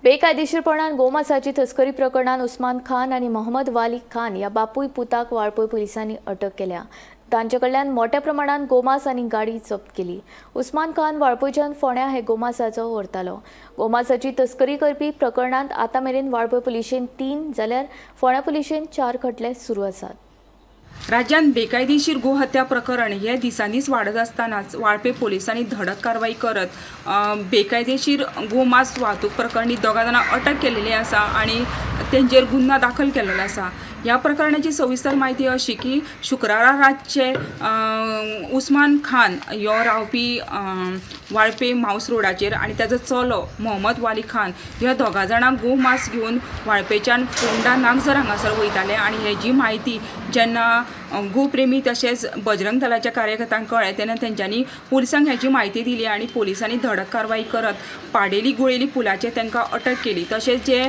बेकायदेशीरपणान गोमासाची तस्करी प्रकरणात उस्मान खान आनी मोहम्मद वाली खान ह्या बापूय पुताक वाळपय पुलिसांनी अटक केल्या. तांचे कडल्यान मोट्या प्रमाणात गोमास आनी गाडी जप्त केली. उस्मान खान वाळपयच्यान फोंड्या हे गोमासाचो व्हरतालो. गोमासाची तस्करी करपी प्रकरणांत आतां मेरेन वाळपय पुलिशेन 3 जाल्यार फोंड्या पुलिशेन 4 खटले सुरू आसात. राज्यांत बेकायदेशीर गोहत्या प्रकरण हे दिसांदीस वाडत आसतनाच वाळपे पोलिसांनी धडक कारवाय करत बेकायदेशीर गोमांस वाहतूक प्रकरणी दोगां जाणां अटक केलेली आसा आनी तेंचेर गुन्यांव दाखल केल्लो आसा. ह्या प्रकरणाची सविस्तर म्हायती अशी की शुक्रारा रातचे उस्मान खान ह्यो रावपी वाळपे मावस रोडाचेर आनी ताजो चलो मोहम्मद वाली खान ह्या दोगां जाणां गोमांस घेवन वाळपेच्यान फोंडा नागझर हांगासर वयताले आनी हेजी म्हायती जेन्ना गोप्रेमी तशेंच बजरंग दलाच्या कार्यकर्त्यांक कळ्ळें तेन्ना तेंच्यांनी पुलिसांक हेची म्हायती दिली आनी पुलिसांनी धडक कारवाय करत पाडेली गुळेली पुलाचेर तांकां अटक केली. तशेंच जे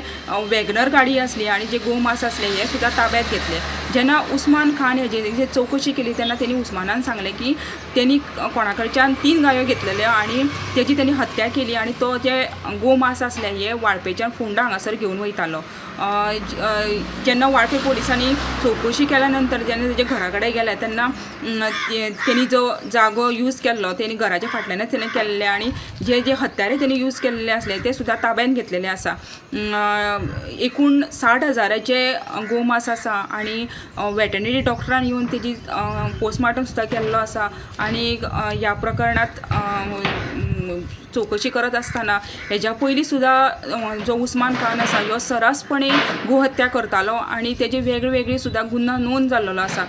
वॅगनर गाडी आसली आनी जे गोमांस आसले हे सुद्दां ताब्यात घेतले. जेन्ना उस्मान खान हेजे चवकशी केली तेन्ना तेणी उस्मानान सांगलें की तेणी कोणा कडच्यान 3 गायो घेतलेल्यो आनी तेजी तेणी हत्या केली आनी तो जे गोमांस आसले हे वाळपेच्यान फोंडा हांगासर घेवन वयतालो. जेन्ना वाळपे पोलिसांनी चवकशी केल्या नंतर जेन्ना तेजे घरा कडेन गेले तेन्ना तेणी जो जागो यूज केल्लो तेणी घराच्या फाटल्यानच तेणी केल्ले आनी जे जे हत्यारे तेणी यूज केल्ले आसले ते सुद्दां ताब्यान घेतलेले आसा. एकूण 60 हजाराचे गोमांस आसा आनी वेटनरी डॉक्टरान येवन तेजी पोस्टमार्टम सुद्दां केल्लो आसा आनी ह्या प्रकरणांत चवकशी करत आसतना हेज्या पयलीं सुद्दां जो उस्मान खान आसा ह्यो सरासपणे गोहत्या करतालो आनी तेजे वेगळे वेगळे सुद्दां गुन्यांव नोंद जाल्लो आसा.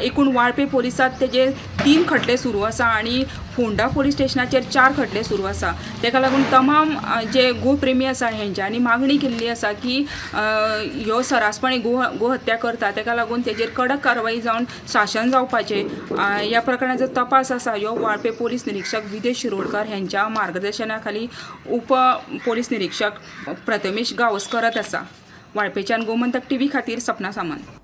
एकूण वाळपे पोलिसांत तेजे 3 खटले सुरू आसा आनी फोंडा पोलीस स्टेशनाचेर 4 खटले सुरू आसा. तेका लागून तमाम जे गोप्रेमी आसा हेंच्यांनी मागणी केल्ली आसा की ह्यो सरासपणे गोहत्या करता तेका लागून तेजेर कडक कारवाय जावन शासन जावपाचें. ह्या प्रकरणाचो तपास आसा ह्यो वाळपे पोलीस निरिक्षक विदेश शिरोडकर हेंच्या मार्गदर्शना खाली उप पोलीस निरिक्षक प्रथमेश गांवस करत आसा. वाळपेच्यान गोमंतक टीव्ही खातीर सपना सामंत.